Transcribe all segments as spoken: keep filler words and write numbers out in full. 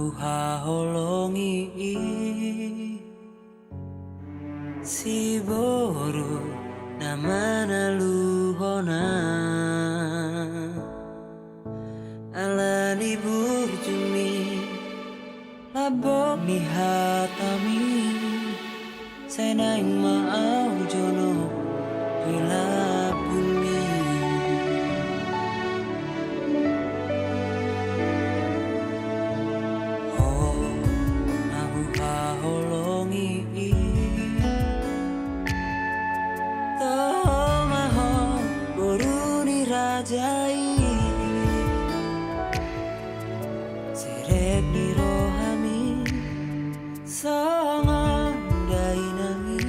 Huhaholongi i siboru na manaluhon ahu ala ni burjumi, lambok ni hatami, sai naeng ma ahu jonok di lambungmi. Ho na huhaholongi i, toho ma ho boru ni raja i. Serep ni rohami songon dainangi,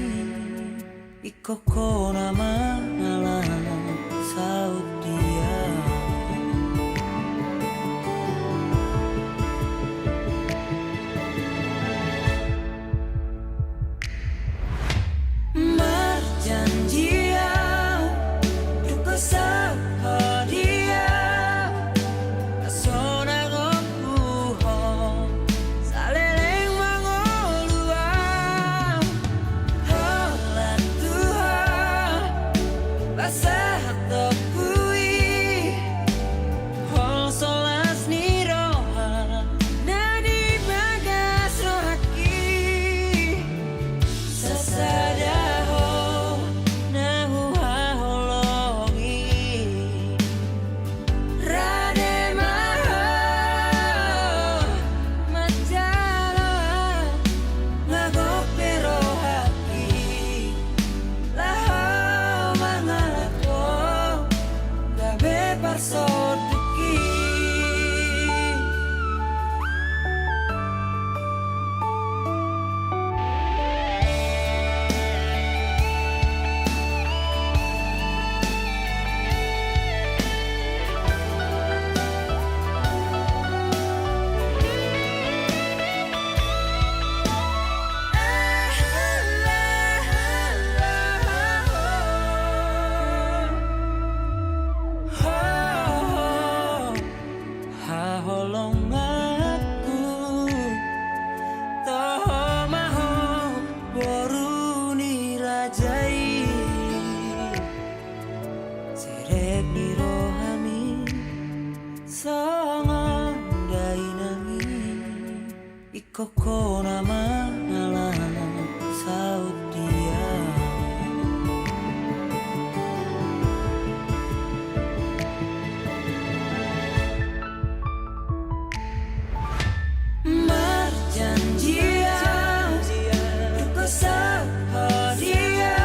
ingkon ho na mangalap saut dia. Marjanji ahu, dung husaut ho dia, sonang ompu ho, saleleng mangolu ahu. Holan Tuhan, pasahat ompu i, holso las ni roha na di bagas rohangki. Sasada ho na huhaholongi, rade ma ho manjalo, nga gok pe rohangki laho mangalap ho, gabe parsondukki. Haholonganku, toho ma ho boru ni raja i. Serep ni rohami songon dainangi, ingkon ho na mangalap saut dia. Marjanji ahu, dung husaut ho dia,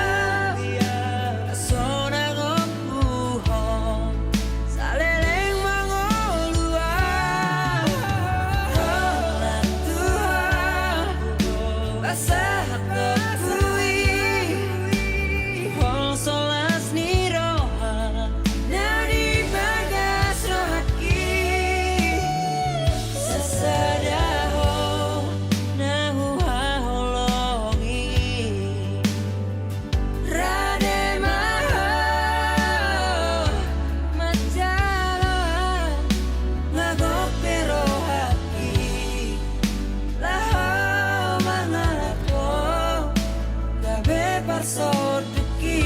sonang ompu ho, saleleng mangolu ahu. Holan Tuhan, pasahat ompu i, holso las ni roha na di bagas rohangki. Sasada ho na huhaholongi, rade ma ho manjalo, nga gok pe rohangki laho mangalap ho, gabe parsondukki.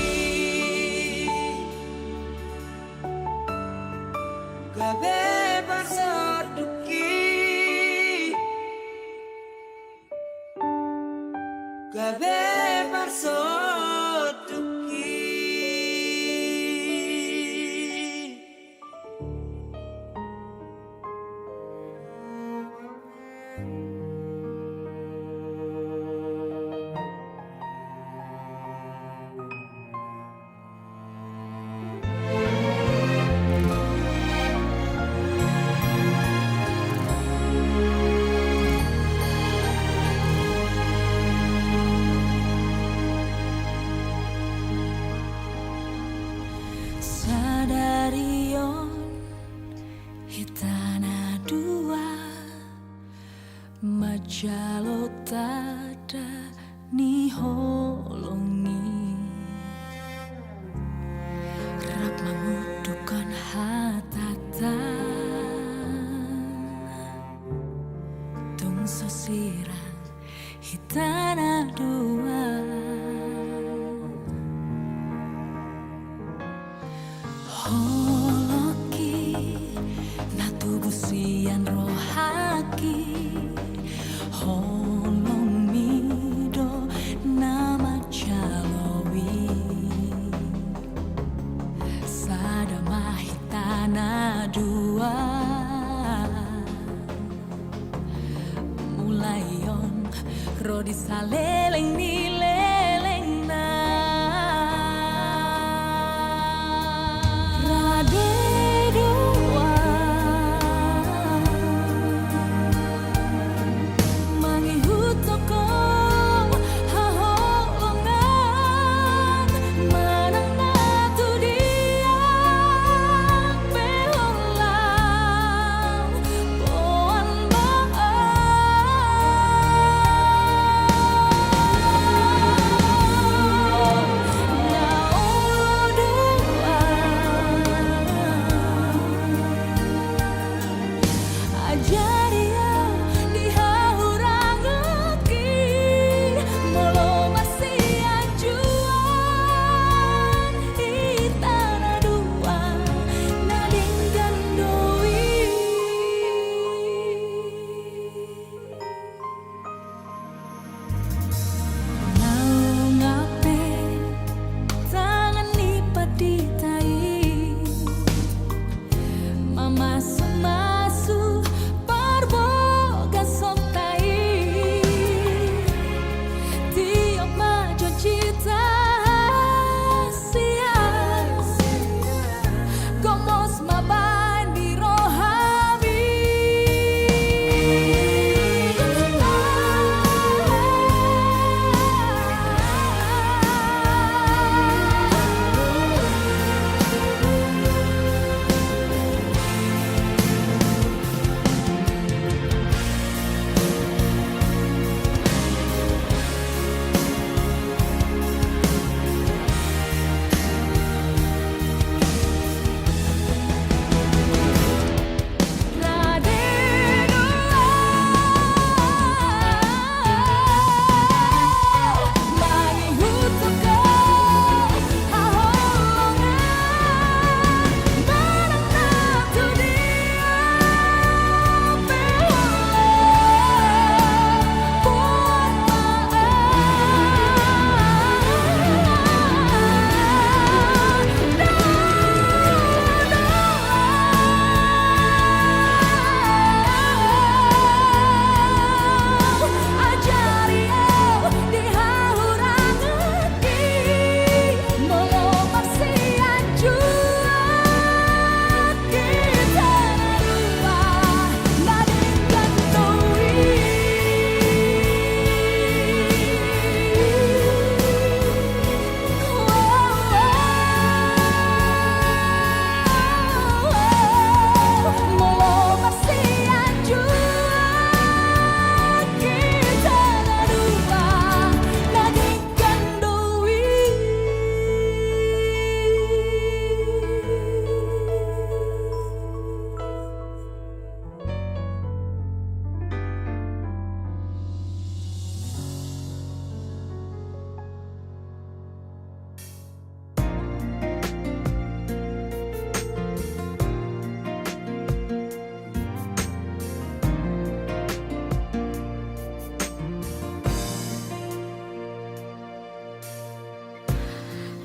Gabe parsondukki. Gabe parsondukki. Sadari on hita na dua manjalo tanda ni holong i, rap mangundukhon hatanta. sirang hita na dua. Holongki na tubu sian rohangki, holongmi do na manjalo i. Sada ma hita na dua. Mulai on ro di saleleng ni lelengna. Rade do au mangihuthon ho haholongan manang na tu dia pe holan. Ajari au di hahuranganki, molo marsianjuan hita na dua, na denggan do i. Naung hape tangan ni pandita i mamasumasu parbagason ta i. Tiop ma jonjita sian gomos ma baen di rohami.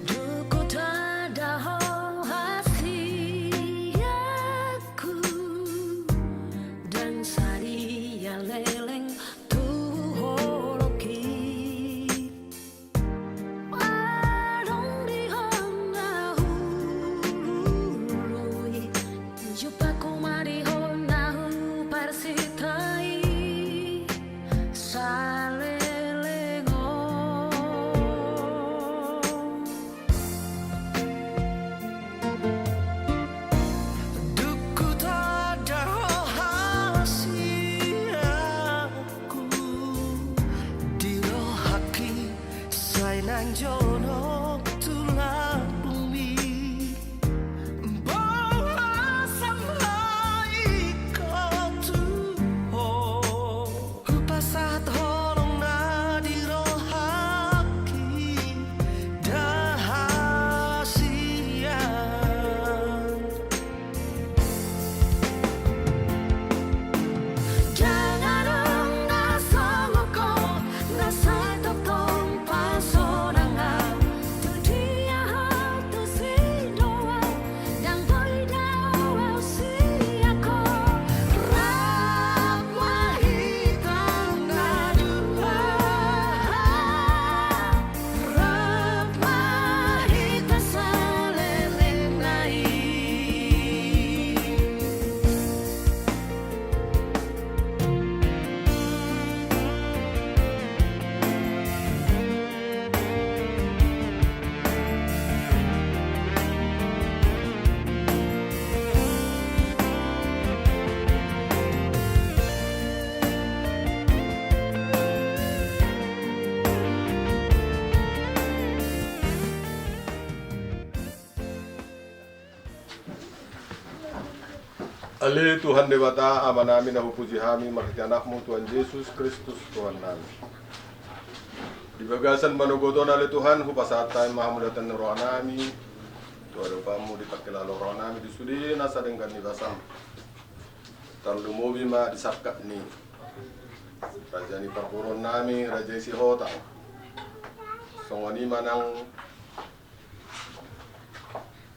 Dung hutanda ho hasianku, ndang sadia leleng tu holongki. Adong di ho na hulului, jumpangku ma di ho na huparsinta i saleleng on. Dung hutanda ho hasianku, di rohangki sai nang jonok tu lambungmi. Boasa ma ingkon tu ho Ale Tuhan Debata, Amanami na hupuji hami marhite Anakmu Tuhan Jesus Kristus Tuhannami. Di bagasan manogot on ale Tuhan, hupasahat hami ma hamuliateon ni rohanami tu adopanmu, di pangkilala rohanami di sude nasa denggan ni basam. Tarlumobi ma di sangkap ni raja ni parboruonnami, Raja i Sihotang. Songon i ma nang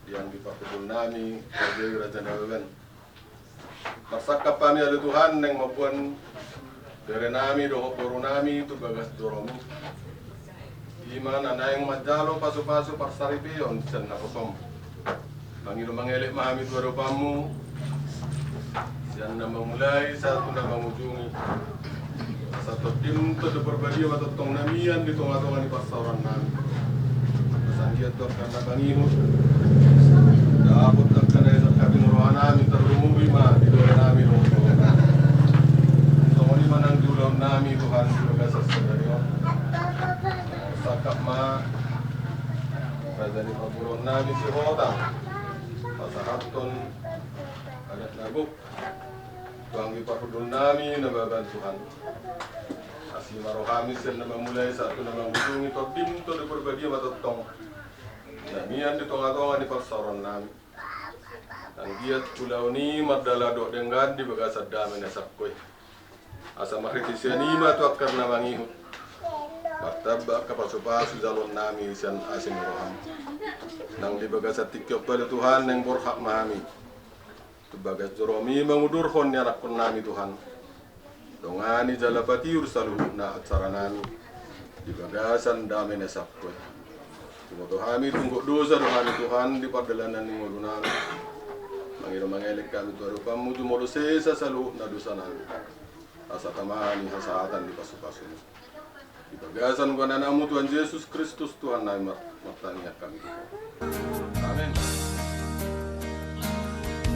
di anggi parhundulnami, Raja i Raja Nababan. Marsangkap hami ale Tuhan naeng mamboan berenami dohot borunami tu bagas joromi. I ma na naeng manjalo pasupasu parsaripeon sian naposom. Mangido mangelek ma hami tu adopanmu, sian na mamulai sahat tu na mangujungi. Asa tondim Tondi Parbadia ma tongtong na mian di tongatonga ni parsaorannami. Asa anggiat tu angka na mangihut dapot angka na isangkapi ni rohanami, tarlumobi ma di dohononnami dohot songon i ma nang di ulaonnami Tuhan di bagasan sadari on. Sangkap ma raja ni parboruonnami Sihotang pasahathon adat na gok tu anggi parhundulnami Nababan Tuhan. Asi ma rohami sian na mamulai sahat tu na mangujungi, tondim Tondi Parbadia ma tongtong na mian di tongatonga ni parsaorannami. Anggiat ulaon i mardalan dohot denggan di bagasan dame na sangkap i. Asa marhite sian i ma tu angka na mangihut martamba angka pasupasu jaloonnami sian asi ni roham. Nang di bagasan tingki on pe ale Tuhan naeng borhat ma hami tu bagas joromi mangudurhon ni anakkonnami Tuhan. Dongani jala patiur saluhutna acarannami di bagasan dame na sangkap i. Tumoto hami, tunggok dosa do hami Tuhan di pardalanan ni ngolunami. Mangido mangelek hami tu adopanmu, jumolo sesa saluhutna dosanami. Asa tama hami hasahatan di pasupasum. Di bagasan goar ni Anakmu Tuhan Jesus Kristus Tuhannami mar-, martangiang hami. Amen.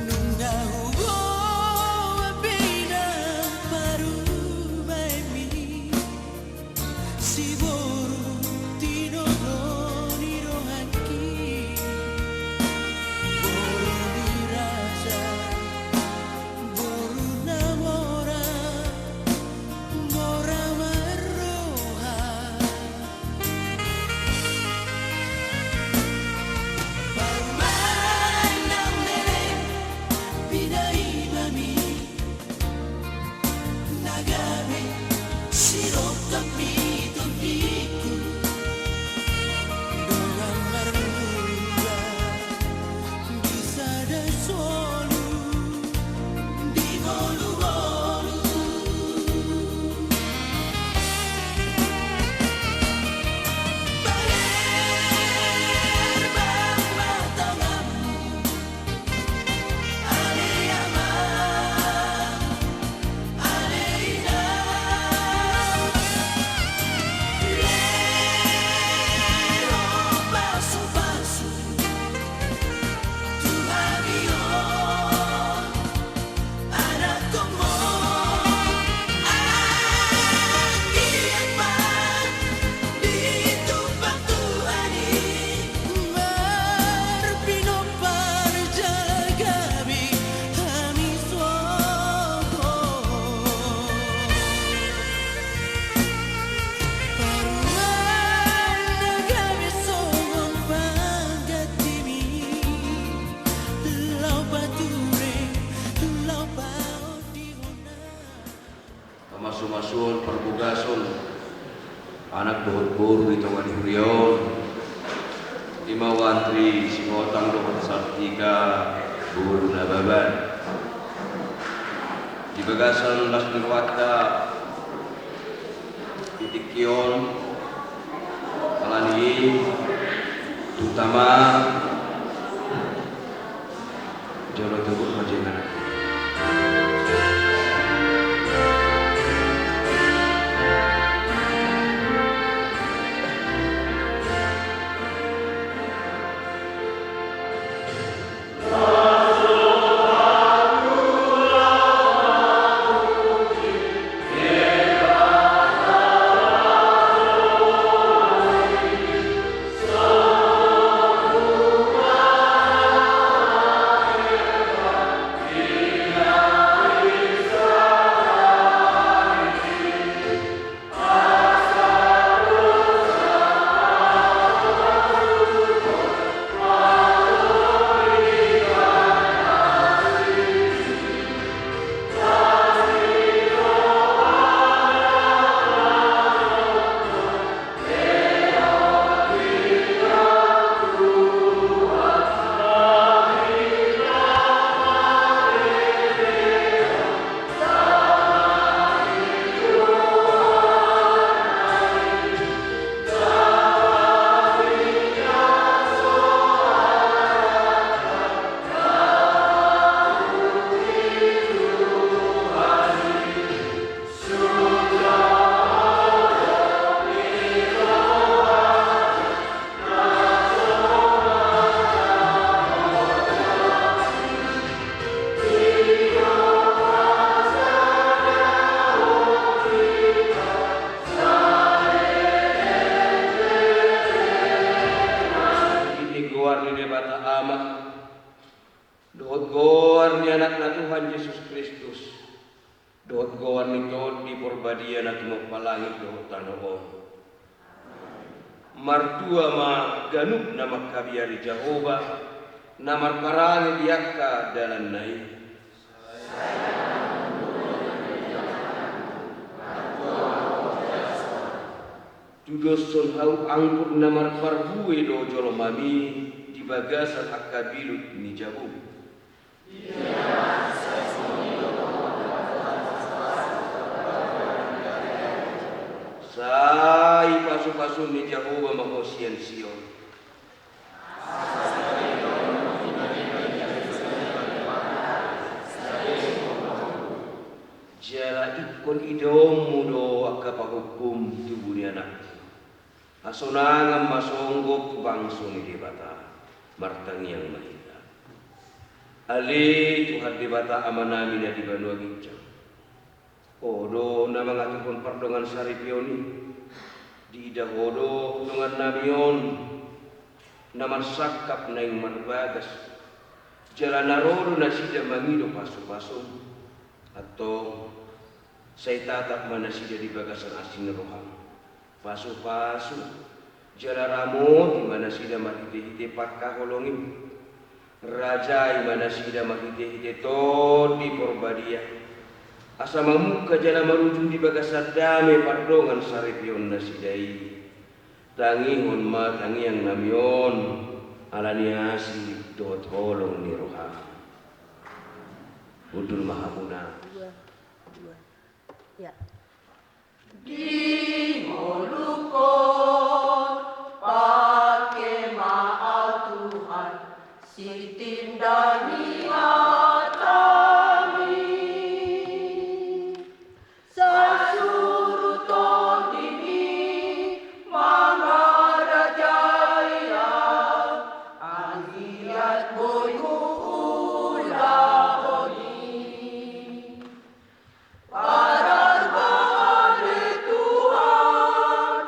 Nunga huboan pe inang parumaenmi, siboru tinodo ni rohangki. Boru ni raja, boru na mora, mora marroha. Parumaen na umele, pinaimami na gabe sirongkap ni tondingku. Dongan marmula di sada solu, di ngolungolu. Parerbang ma tanganmu, ale amang, ale inang. Lehon pasupasu tu hami on, anakkonmu. Anggiat ma ditumpang Tuhan i marpinompar jala gabe hami sogot. Parumaen na gabe songon panggantimi, laho pature, laho paondihon. Pamasumasuon parbogason anak dohot boru di tonga ni huria on, i ma Andri Sihotang dohot Sartika boru Nababan. Di bagasan las ni rohanta di tingki on, alani i, tu tama, jolo togut ma jengana. Kristus, dohot goar ni Tondi Porbadia na tumompa langit dohot tano on. Martua ma ganup na mangkabiari Jahowa, na marparange di angka dalanna i. Tudoshon hau anggur na marparbue do jolmami di bagasan angka bilut ni jabum. Sai pasupasu ni Jahowa ma ho sian Sion. Jala ingkon idaonmu do angka pahukum tubu ni anakmu. Hasonangan ma songgop tu bangso ni Debata. Martangiang ma hita. Ale Tuhan Debata Amanami na di banua ginjang. Ho do na mangaturhon pardongan saripeon i. Diida ho do dongannami on na marsangkap naeng marbagas. Jala na ro do nasida mangido pasupasu. Antong, sai tatap ma nasida di bagasan asi ni roham. Pasupasu, jala ramoti ma nasida marhitehite pangkaholongan i. Rajai ma nasida marhitehite Tondi Porbadia. Asa mamungka jala marujung di bagasan dame pardongan saripeon nasida i. Tangihon ma tangiangnami on, ala ni asi dohot holong ni roham. Hundul ma hamuna. Dua, dua. Ya. Di ngolungkon, pake ma au Tuhan, sitindangi hatami. Sai suru Tondimi mangarajai au, anggiat boi huulahon i. Pararbahan ni Tuhan,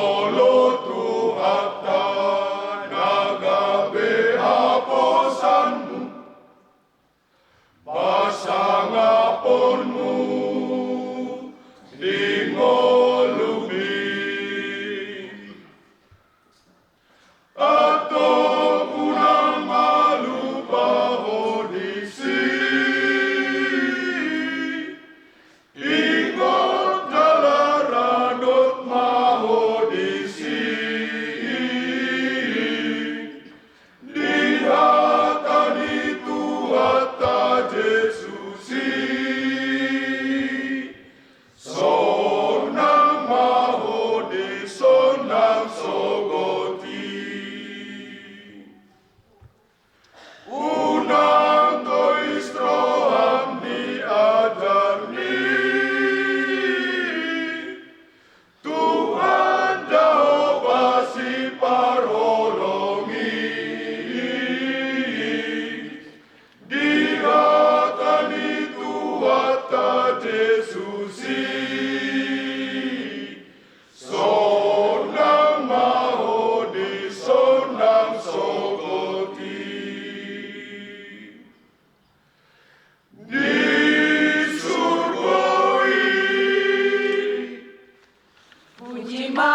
Olo Tuhanta na gabe haposanmu, pasangaponmu di ngolumi. Antong unang malupa ho disi. Ingot jala radot ma ho disi. Di hata ni Tuhanta Jesus i. Sonang ma ho di sonang sogot i. Unang tois roham ni ajar ni Tuhan Jahowa Siparholong i. Di hata ni Tuhanta Jesus i. Sonang ma ho di sonang sogot i. Di surgo i. Puji ma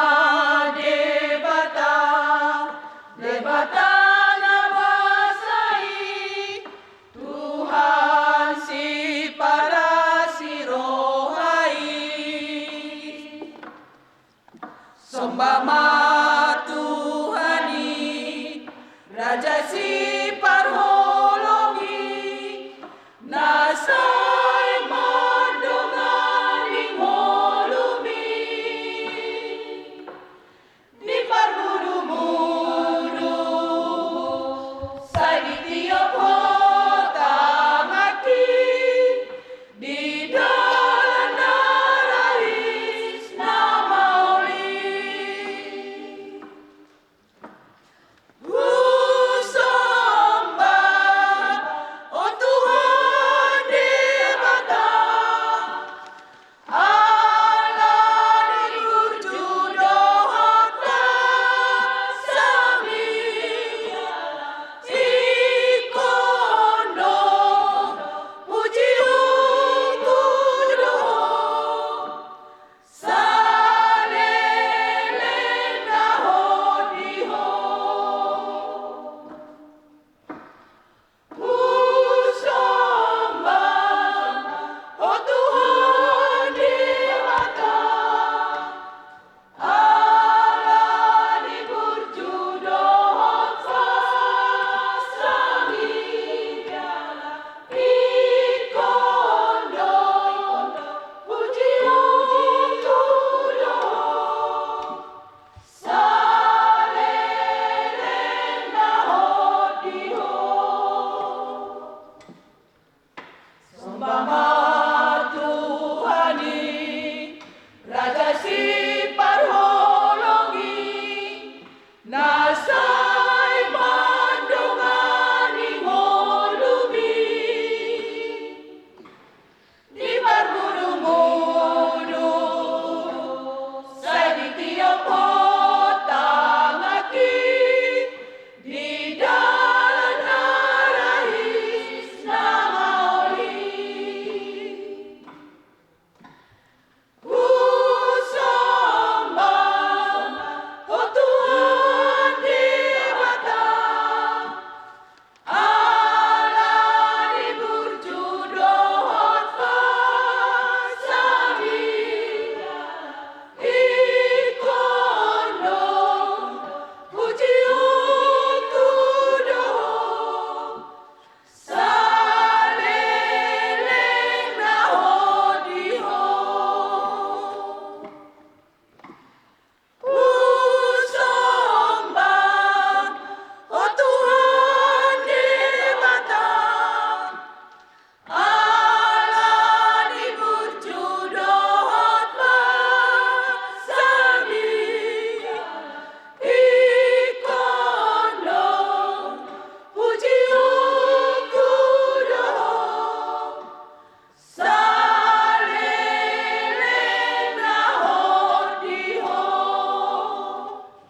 Debata, Debata na basa i, Tuhan siparasi roha i. Somba ma Tuhan i, Raja siparholong i, na sai mandongani ngolumi. Di parmudumudu sai ditiop ho tanganki, di dalan na rais na maol i. Huso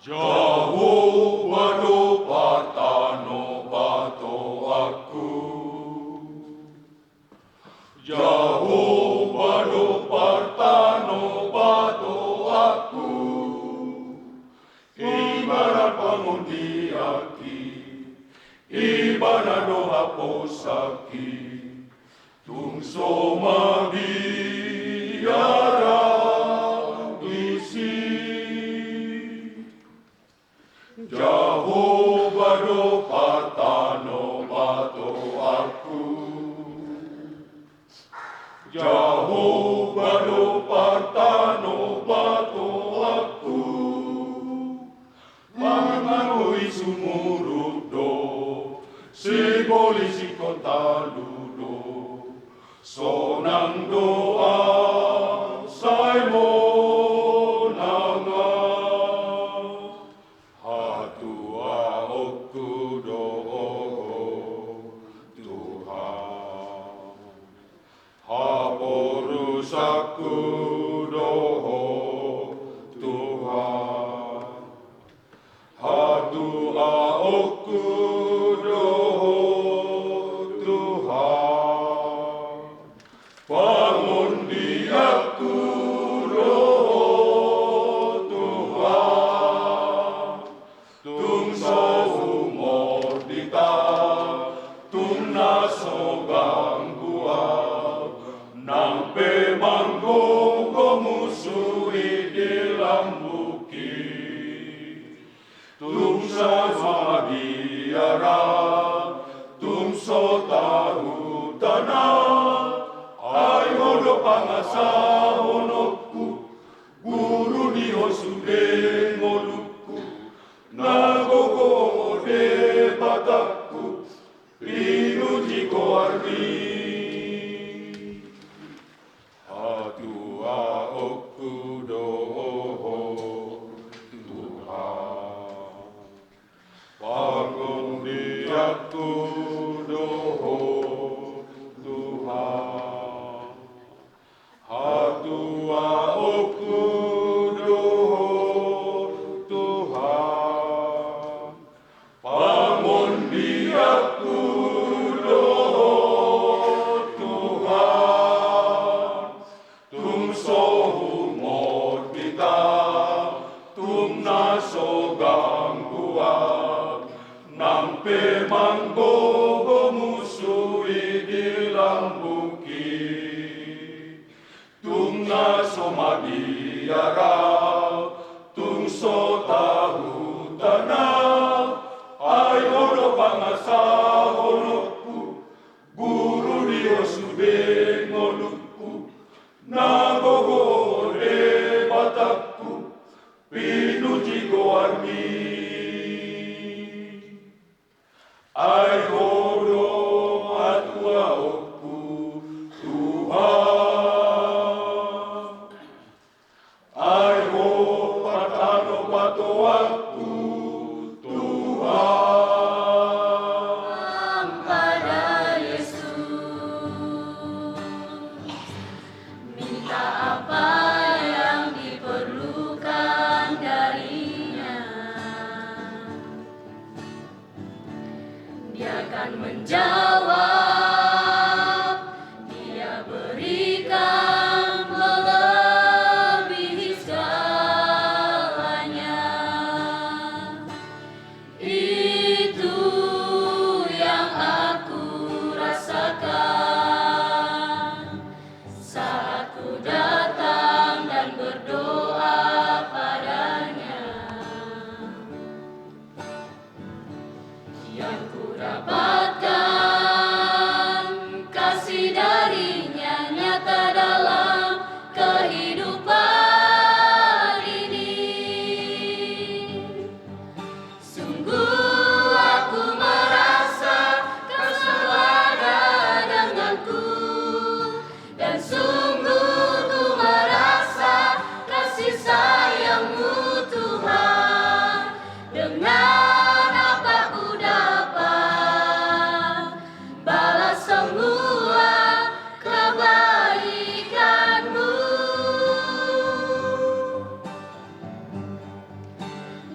Jahowa do partano patoanku. Jahowa do partano patoanku. Ibana pangondianki, Ibana do haposanki. Tung so mabiar disi. Jahowa do partano patoanku. Jahowa do partano patoanku. Mangan boi sumurut do, siboli singkop talu do, sonang do au sai monang. Hatuaonku do Ho Tuhan. Haporusanku do Ho Tuhan. Hatuaonku do Ho Tuhan. Pangondianku do Ho Tuhan. Tung so humordit au, tung na so ganggu au, nang pe manggogo musu i di lambungki. Tung so mabiar au, tung so tahutan au, ai Ho do pangasahononku, guru di Ho sude ngolungku. Na gogo Ho Debatangku, pinuji goarmi. Hatuaonku do Ho Tuhan. Pangondianku do Ho Tuhan. Hatuaonku do Ho Tuhan. Pangondianku do Ho Tuhan. Tung so humordit au, tung na so ganggu au, nang pe manggogo musu i di lambungki. Tung na so mabiar au, tung so tahutan au, ai Ho do pangasahononku, guru di Ho sude ngolungku. Na gogo Ho Debatangku, pinuji goarmi. Ai Ho do hatuaonku, Tuhan. Ai Ho partano patoanku, Tuhan. Pada Yesus, minta apa yang diperlukan darinya. Dia akan menjawab, Dia berikan melebihi segalanya. Itu yang aku rasakan saat ku datang dan berdoa pada-Nya. Yang ku dapatkan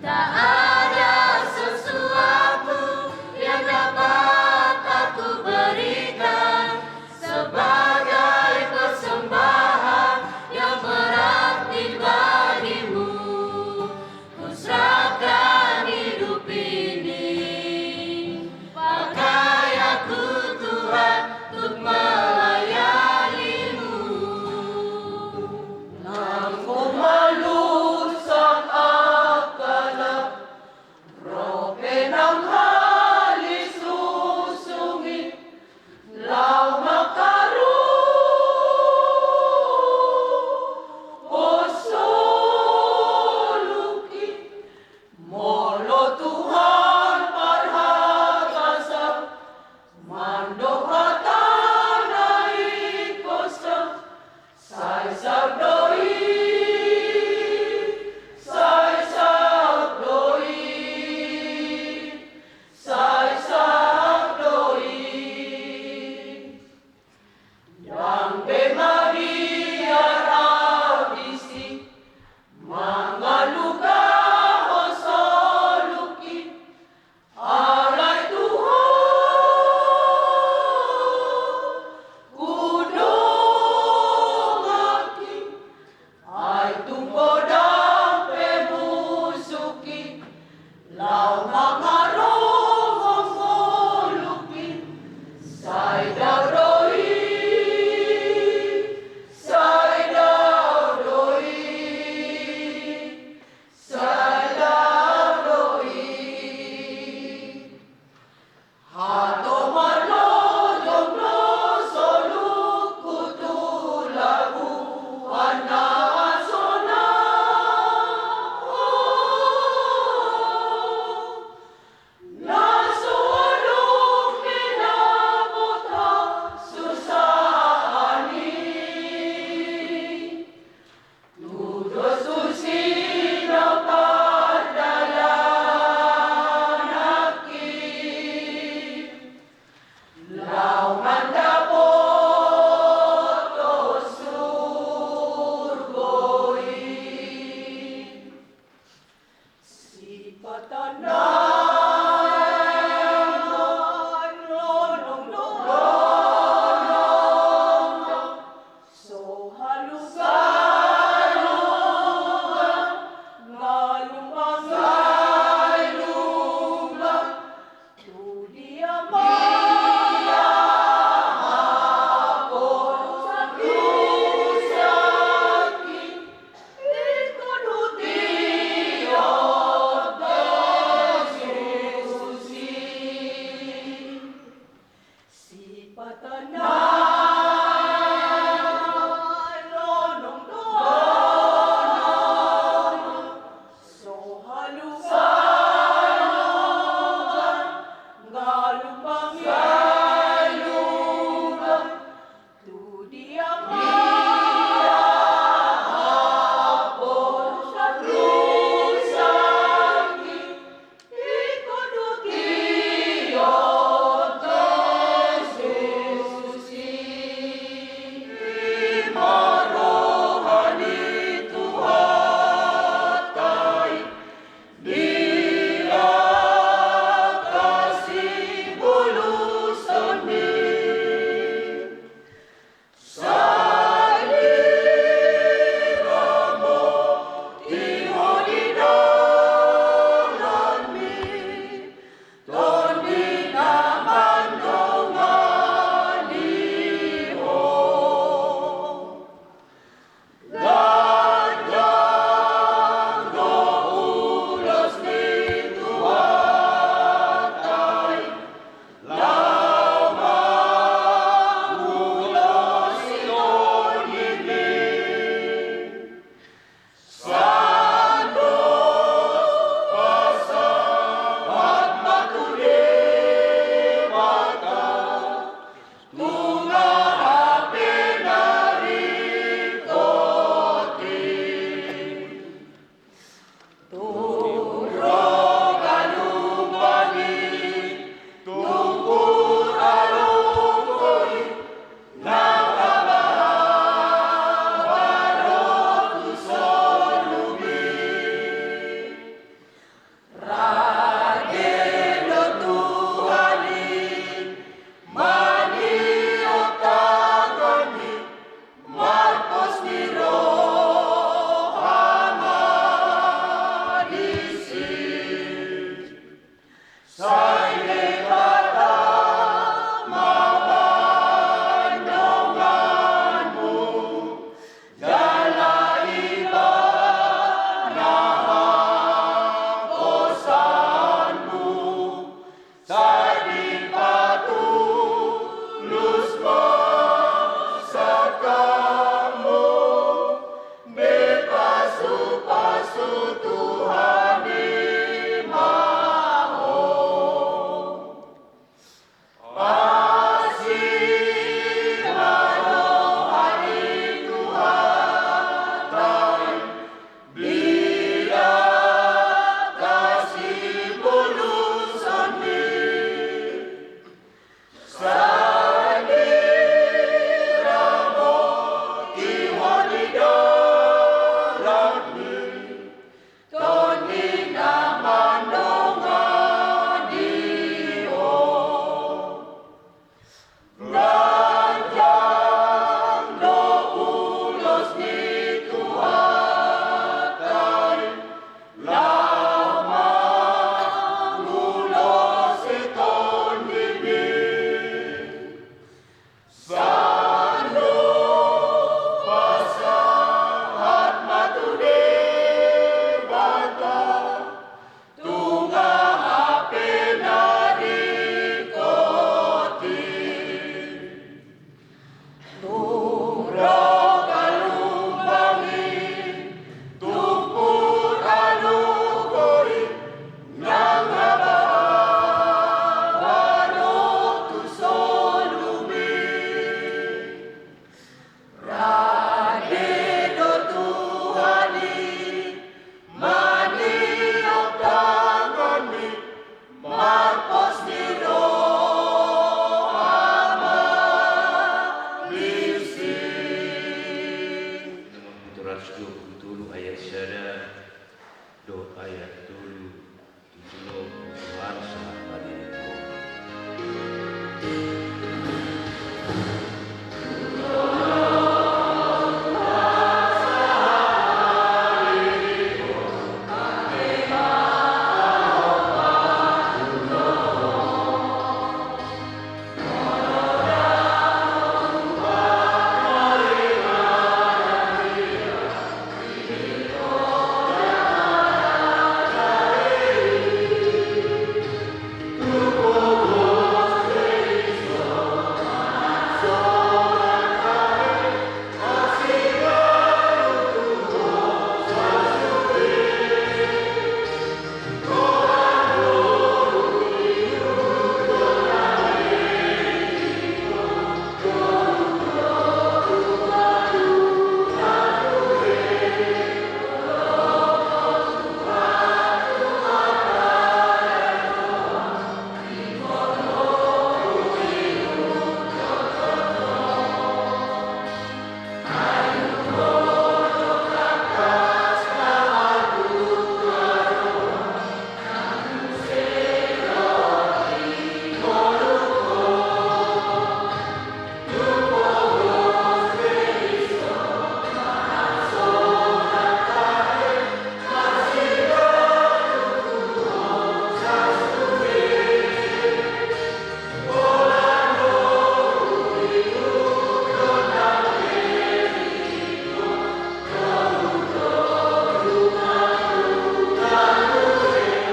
Tak ada sesuatu yang dapat aku berikan sebagai persembahan yang berarti bagimu. Kuserahkan hidup ini, pakai aku Tuhan untuk melayanimu. Nang ho malusak angka na ro pe nang halisusungi, laho mangkarohom soluki. Molo Tuhan parhatasan, mandok hata na ingkos, sai saut do i, sai saut do i, sai saut do i. Ndang be mabiar ahu disi mangalugahon soluki, alai Tuhan, hudongaki, ai tung godang pe musuki, laho mangarohom soluki, sai daodao i, sai daodao i, sai daodao i. Hato marlojong do soluku tu labuan na hasonang. Na so adong be na bot hasusaan i. Tudos tusi na pardalananki, laho mandapothon surgo i. Sipata na manonong do, manonong do. So halugaluga, galumbang, galumbang, tu dia ma haposan rusaki. Ayat tolu, tu jolo, tu harsa, hadirin.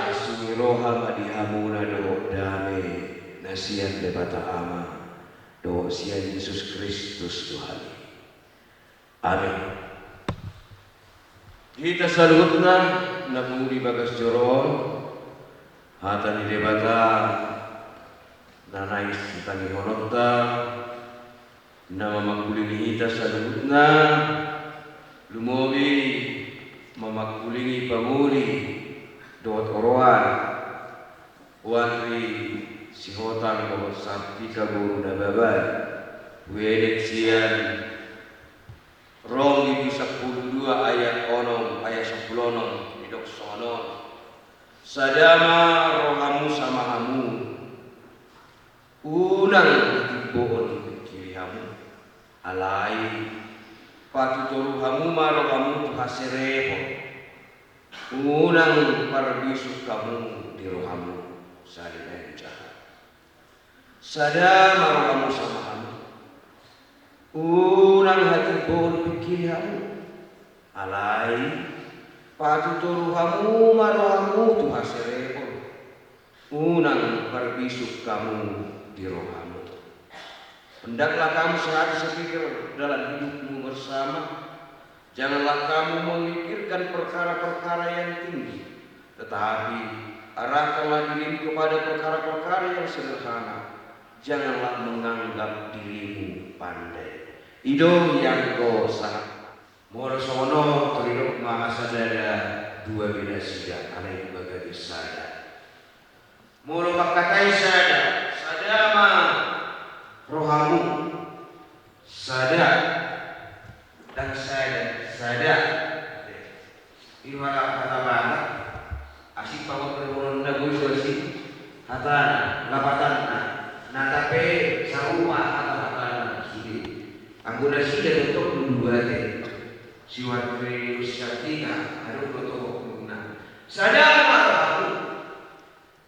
Asi ni roha ma di hamu na dohot dame na sian Debata Ama dohot sian Jesus Kristus Tuhan i. Amin. Hita saluhutna na pungu di bagas joro on, hata ni Debata na naeng sitangihononta, na mamangkulingi hita saluhutna, lumobi mamangkulingi pangoli dohot oroan, Andri Sihotang dohot Sartika boru Nababan, huelek sian Rom di sampulu dua ayat onom, ayat sampulu onom, didok songon on. Sada ma rohamu sama hamu. Unang hatimboon pingkiri hamu. Alai patutoru hamu ma rohamu tu haserepon. Unang parbisuk hamu di rohamu. Sari na jahat. Sada ma rohamu sama hamu. Unang hatimboon pingkiri hamu. Alai patutoru hamu ma rohamu tu haserepon. Unang parbisuk hamu di rohamu. Hendaklah kamu sehati sepikir dalam hidupmu bersama. Janganlah kamu memikirkan perkara-perkara yang tinggi, tetapi arahkanlah dirimu kepada perkara-perkara yang sederhana. Janganlah menganggap dirimu pandai. I do i anggo sahat. Molo songon on, tor didok ma hasadada dua be nasida, alai dua gabe sada. Molo mangkatai sada, sada ma rohamu, sada, ndang sada, sada. I do hata, hata Batak, asi pangondorhononna boi so asi hatana, lapatanna, na tape sauma hata-hatana sude. Anggo nasida tongtong do dua ate. Si Andri dohot si Sartika, adong do tong oknumna. Sada ma rohamu.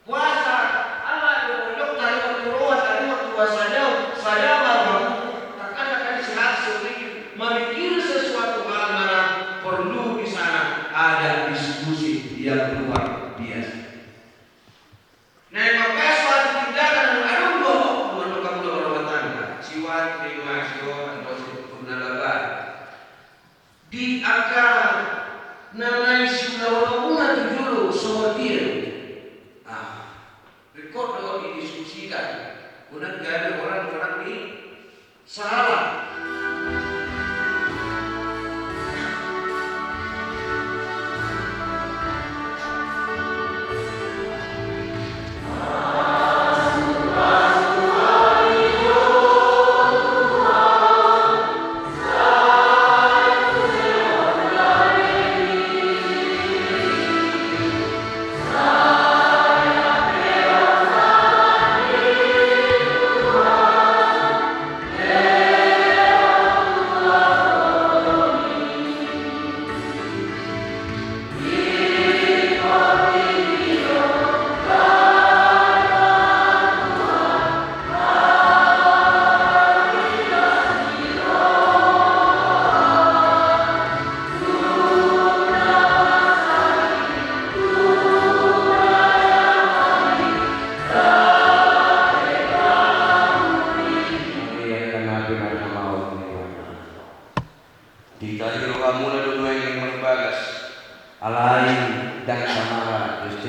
Boasa, ala do molo didok taringot tu roha, taringot tu hasadaon, sada ma rohamu. Takkan, takkan sehat, sering memikir sesuatu hal mana perlu di sana ada diskusi yang luar biasa. Naeng mambahen suatu tindakan, adong do, molo hamu na marrumah tangga, si Andri, si Sihotang, dohot si Nababan. Di angka na naeng siulaonmuna tu jolo songon dia. Ah, ringkot do didiskusikan. Unang gabe orang-orang ni salah.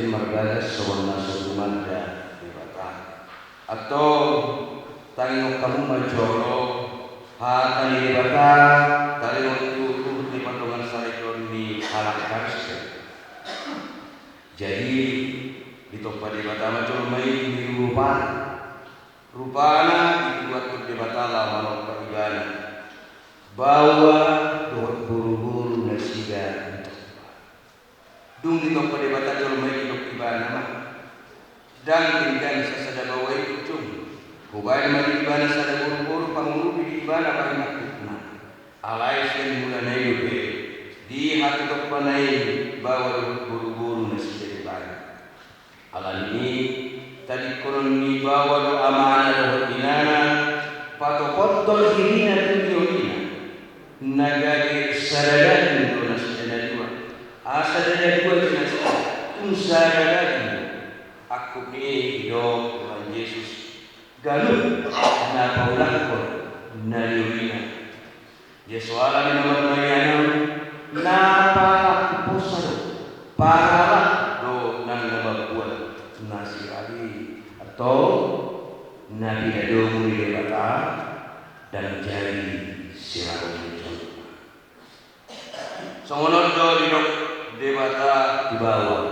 Marbagas songon na so tumanda Debata. Antong, tangihon hamu ma jolo hata ni Debata, taringot tu ruhut ni pardongansaripeon ni halak Kristen. Jadi, ditompa Debata ma jolma i di rupa. Rupana dibuat Debata laho manompa ibana. Baoa dohot boruboru nasida ditompa. Dung ditompa Debata jolma i, didok ibana ma: Ndang denggan sasada baoa i, tung hubaen ma di ibana sada boruboru pangurupi di ibana bahen angkupna. Alai sian mulana i dope dihatotopna i baoa dohot boruboru nasida dibaen. Alani i, tadingkonon ni baoa dohot amana dohot inana patopothon dirina tu niolina. Na gabe sada daging do nasida na dua. Asa ndada dua be nasida, tung sada daging do. Angkup ni i didok Tuhan Jesus, ganup na paulakhon na niolina. Ia soalan ni nomor nai anam, na pala huposa do, pala do nang na mambuat nasida i. Antong, na pinadomu ni Debata ndang jadi siraro ni jolma. Songon on do didok Debata tu baoa.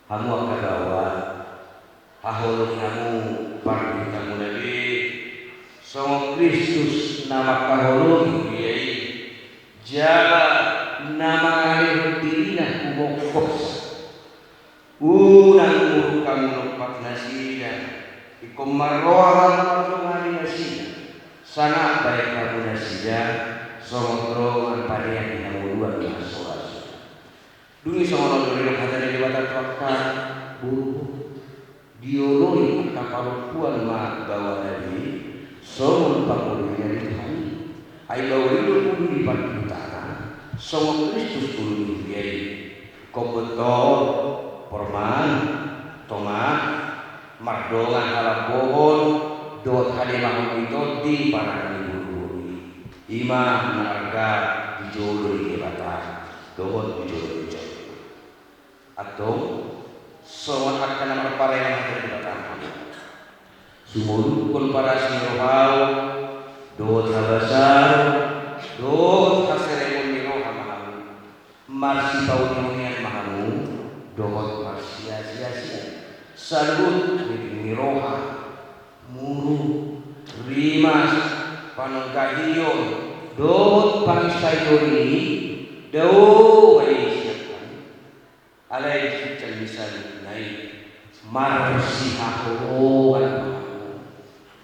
Hamu angka baoa, haholongi hamu parduitamuna be, songon Kristus na mangkaholongi huria i, jala na mangalehon dirina humongkopsa. Unang muruk hamu nompak nasida. Ingkon marroha hamu mardongani nasida, sanga baen hamu nasida songon dongan panean di hangoluan na so ra suda. Dung i songon on do didok hata ni Debata tu angka boru. Dioloi angka parompuan ma baoana be songon pangoloi na di Tuhan i. Ai baoa i do ulu ni pardiutana, songon Kristus ulu ni huria i. Ingkon boto, porman, tomak, mardongan halambohon dohot hademahon ni tondi parange ni boruboru i. I ma na arga di jolo ni Debata dohot di jolo ni jolma. Antong, songon angka na marparean hata ni Debata ma hamu. Sumolukhon parasi ni roham, dohot habasaon, dohot haserengon ni roha ma hamu. Marsipauneunean ma hamu dohot marsiasiasian. Saluhut ni roha, muruk, rimas, panunggahion dohot panginsaion i, dao ma i sian hami. Alai di ginjang ni saluhutna i, marsihaholongan ma hamu.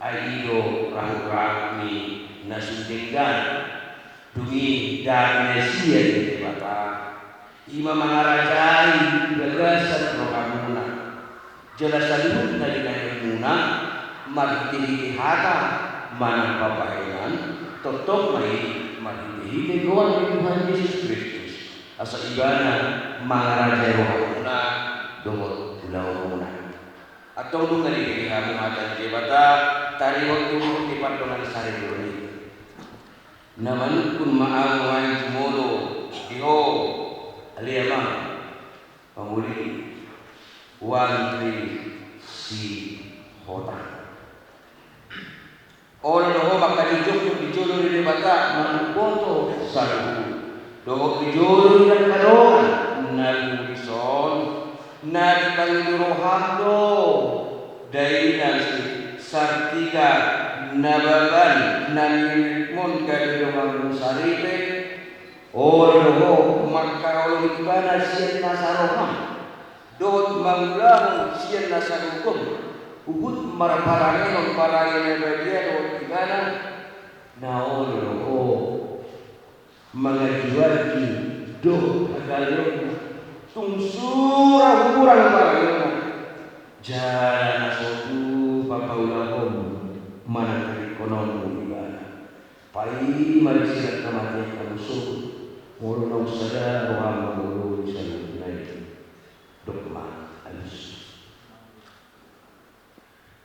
Ai i do rahut-rahut ni na sun denggan. Dung i dame na sian Debata, i ma mangarajai di bagasan rohamuna. Jala saluhutna di nahemuna, marhitehite hata manang pambahenan, tongtong ma i marhitehite goar ni Tuhan Jesus Kristus. Asa ibana mangarajai rohamuna dohot ulaonmuna. Antong, dung na dibege hamu hata ni Debata taringot tu ruhut ni pardongansaripeon i, na manungkun ma ahu nuaeng jumolo di ho, ale amang, pamuli, Wantri Sihotang. Olo do ho mangkajongjong di jolo ni Debata manumboto saluhut, dohot di jolo ni angka dongan na guris on, na dipangido roham do dainang si Sartika Nababan na nirimon gabe donganmu saripe. Olo do ho mangkaholongi ibana sian nasa roham, dohot mangulahon sian nasa gogom, huhut marparangeon parange na badia dohot ibana. Na olo do ho manganju-anju dohot hagaleonna, tung sura humurang parangeonna, jala na so tupa paulahonmu manang tadingkononmu ibana. Paima di silang hamatean hamu sogot, molo naung sada roham mangoloi saluhutna i. Dok ma alus.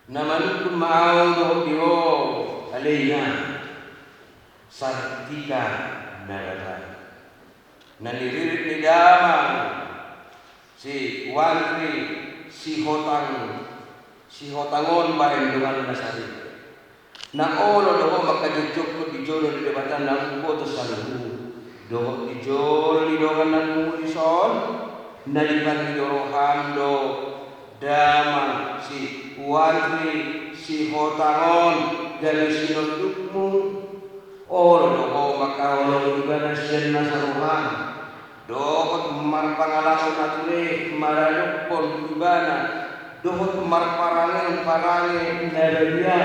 Na manungkun ma ahu dohot di ho, ale inang, Sartika Nababan, na niririt ni damang Si Wandri Sihotang, Sihotang on baen donganna sari. Na olo do ho mangkajotjothon di jolo ni Debata na umboto saluhut dohot di jolo ni dongan na muli son, na dipangido roham do damang si Wandri Sihotang on gabe sinondukmu. Olo do ho mangkaholongi ibana sian nasa roham dohot marpangalaho na ture maradophon ibana dohot marparange parange na badia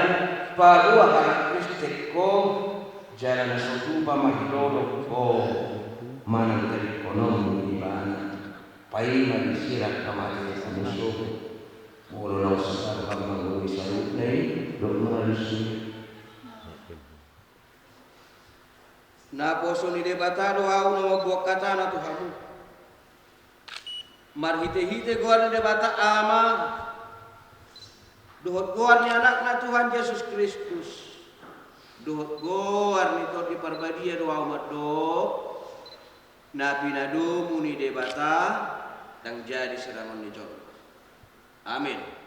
paboa halak Kristen ho. Jala na so tupa mahilolong ho manang tadingkononmu ibana. Paima disirak na mate na musoho. Molo na usaha mangoloi saluhutna i dohot mangalusi. Naposo ni Debata do ahu na mamboan hatana tu hamu. Marhitehite goar ni Debata Ama dohot goar ni Anakna Tuhan Jesus Kristus dohot goar ni Tondi Parbadia do ahu mandok. Na pinadomu ni Debata ndang jadi serangon ni jolma. Amin.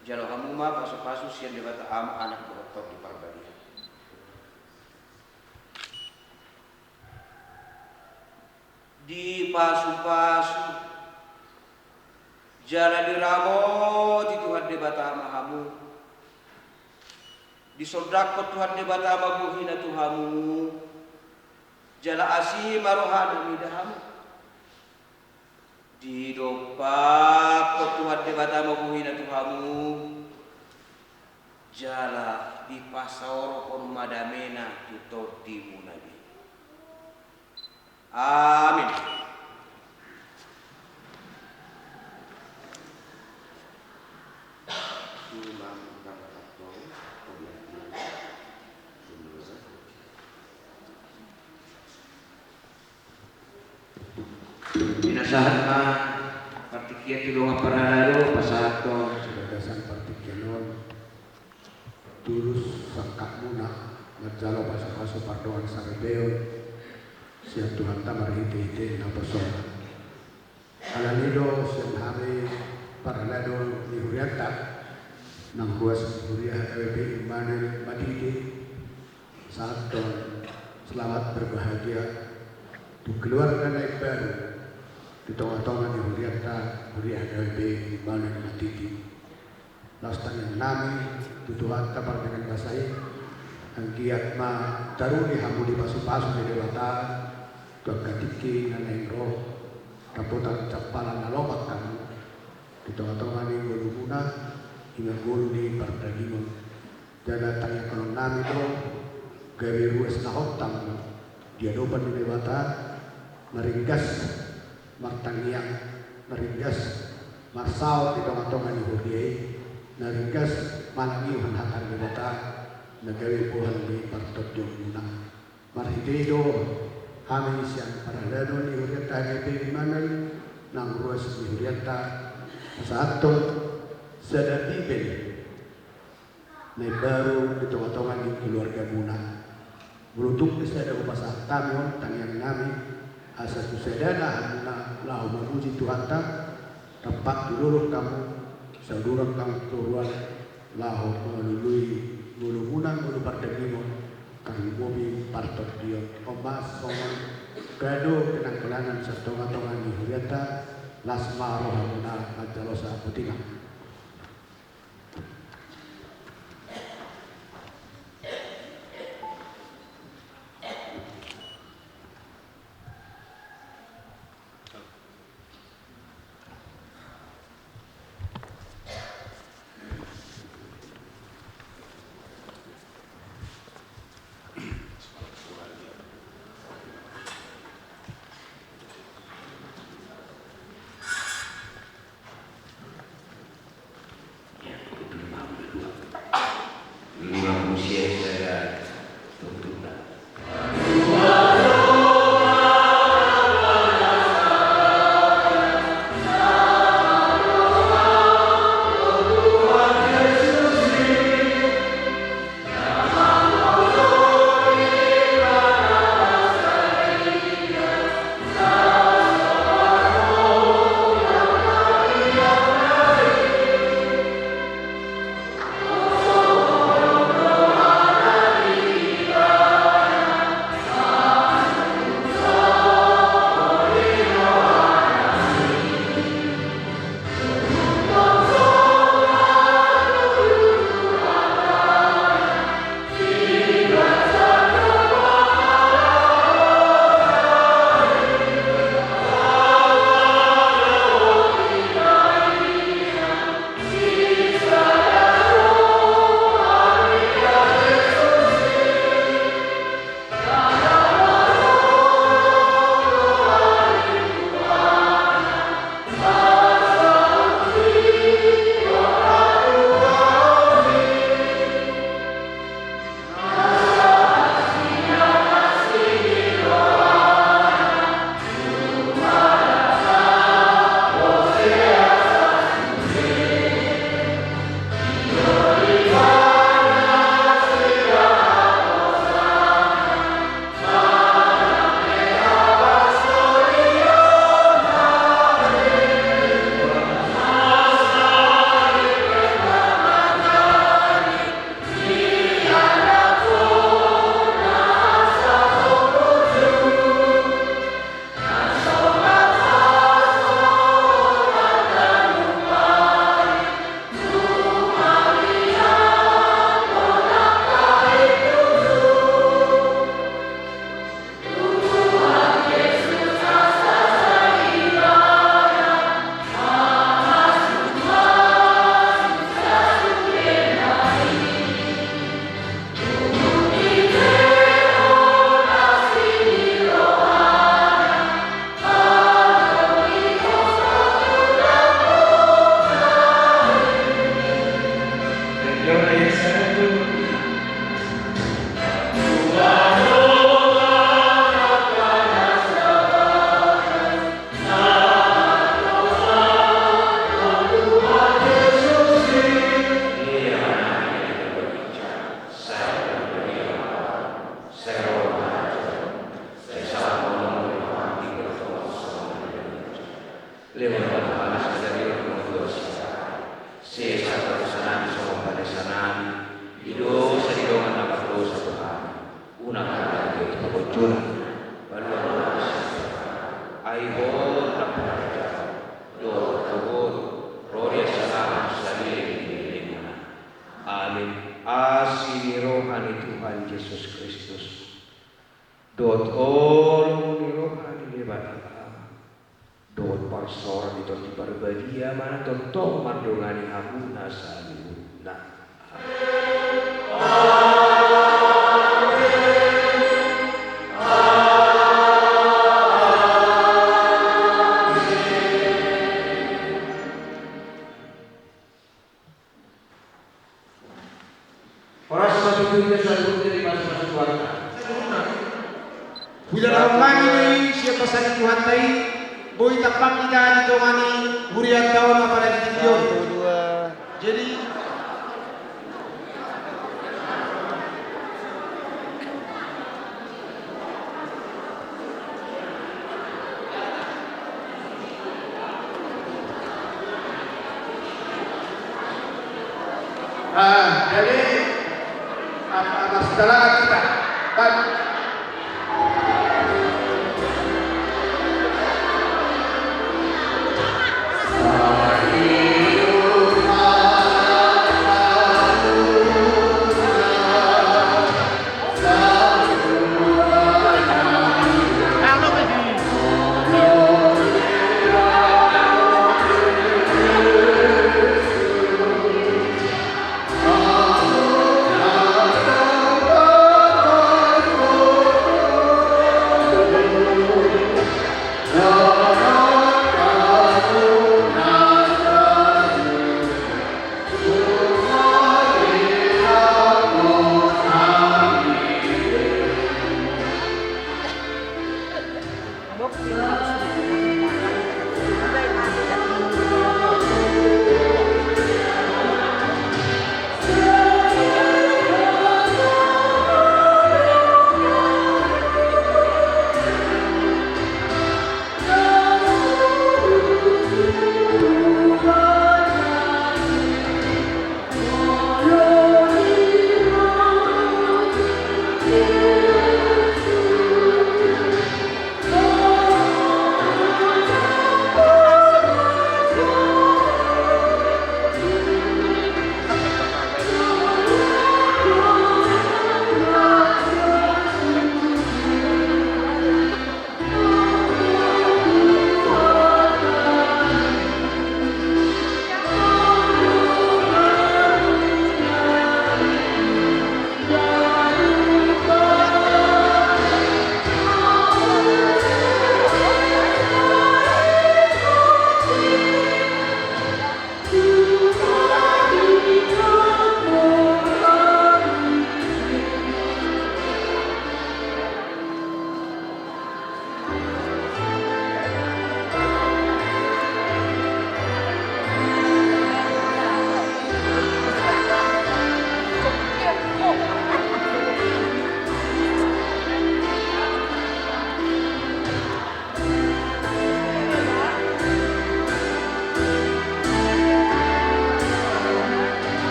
Jalo hamu ma pasupasu sian Debata Ama, Anak dohot Tondi Parbadia. Dipasupasu jala diramoti Tuhan Debata ma hamu. Disondangkon Tuhan Debata ma bohina tu hamu jala asi ma rohana mida hamu. Didompakkon Tuhan Debata ma bohina tu hamu jala dipasaorhon ma damena tu tondimuna be. Amin. Pinasahat ma partingkian tu dongan parhalado, pasahathon di bagasan partingkian on. Tulus sangkapmuna manjalo pasupasu pardongansaripeon sian Tuhanta marhitehite naposona. Alani i do sian hami parhalado ni hurianta nang ruas ni huria H K B P Immanuel Madidi, pasahathon selamat berbahagia tu keluarga na imbaru di tongatonga ni hurianta, huria H K B P Immanuel Madidi. Laos tangiangnami tu Tuhanta pardenggan basa i, anggiat ma taruli hamu di pasupasu ni Debata tu angka tingki na naeng ro. Dapotan jampalan na lomak hamu di tongatonga ni ngolumuna, i ma ngolu ni pardagingon. Jala tangiangkononnami do gabe ruas na hontang di adopan ni Debata, maringgas martangiang, maringgas marsaor di tongatonga ni huria i, na ringgas manangihon hata ni Debata na gabe bohal ni partondionmuna. Marhite i do hami sian parhalado ni hurianta H K B P Immanuel nang ruas ni hurianta pasahathon sada Bibel na imbaru di tongatonga ni keluargamuna. Molo tung pe sada hupasahat hami on, tangiangnami asa tu sadana hamuna laho mamuji Tuhanta, rap tu dolok hamu, sauduran hamu toruan laho mangalului ngolumuna, ngolu pardagingon, tarlumobi partondion. On ma songon kado penangkolangan sian tongatonga ni hurianta. Las ma rohamuna manjalo sahat tu tingki. Ai Ho do parjolo, dohot togu, ro di hasalahan saleleng ni lelengmuna. Amin. Asi ni roha ni Tuhan Jesus Kristus, dohot holong ni roha ni Debata, dohot parsaoran ni Tondi Parbadia ma na tongtong mandongani hamuna saluhutna. Horas ma tu hita saluhutna, dimasu-masu Tuhanta. Huida na ummangi do i sian basa ni Tuhanta i, boi tampang hita di tonga ni hurianta on apalagi di tingki on. Jadi, ah, jadi, apa, apa, setelah kita, kan?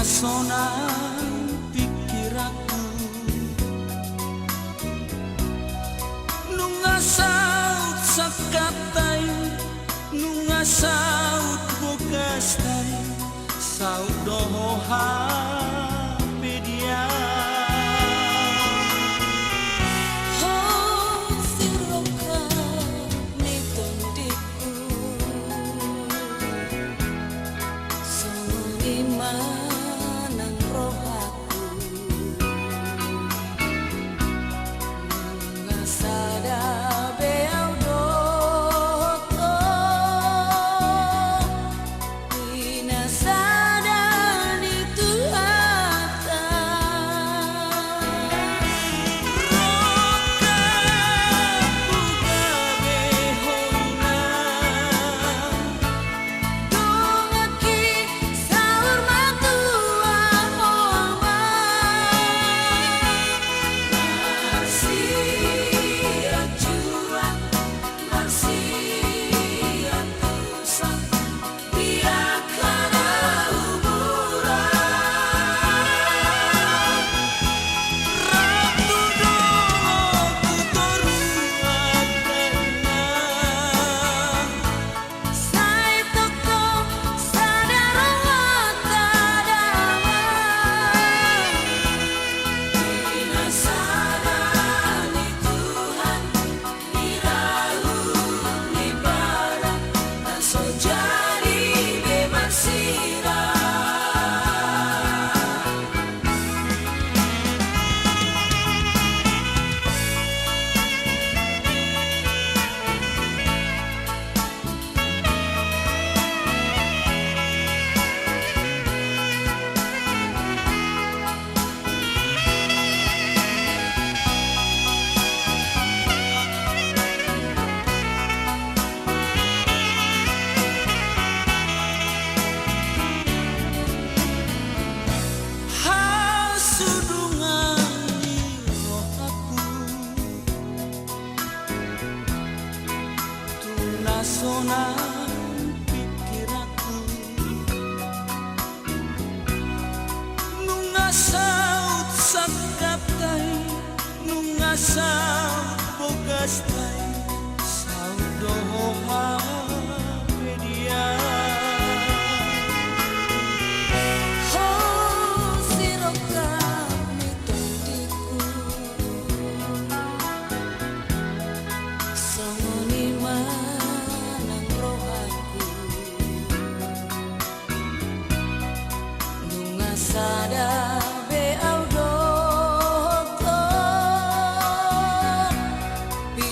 sonang pikiranku. Nunga saut sangkapta i, nunga saut bogasta i, saut do ho hape dia. Ho sirongkap ni tondingku, songon i ma nang rohangku. Nunga sada be au dohot ho, i na sada ni Tuhanta. Rongkapku gabe ho i na. Donganki saur matua ho ma. Marsianjuan, marsiantusan, di angka na umuran. Rap tu dongan tu toruan, sai tongtong sada rohanta damang. Di na sada ni Tuhan, di raut ni badan, na so jadi be marsirang. Hasudungan ni rohangku, tu na sonang pikiranku. Nunga saut sangkapta i, nunga saut bogasta i, saut do ho hape dia. Ho sirongkap ni tondingku, songon i ma nang rohangku. Nunga sada be au dohot ho, i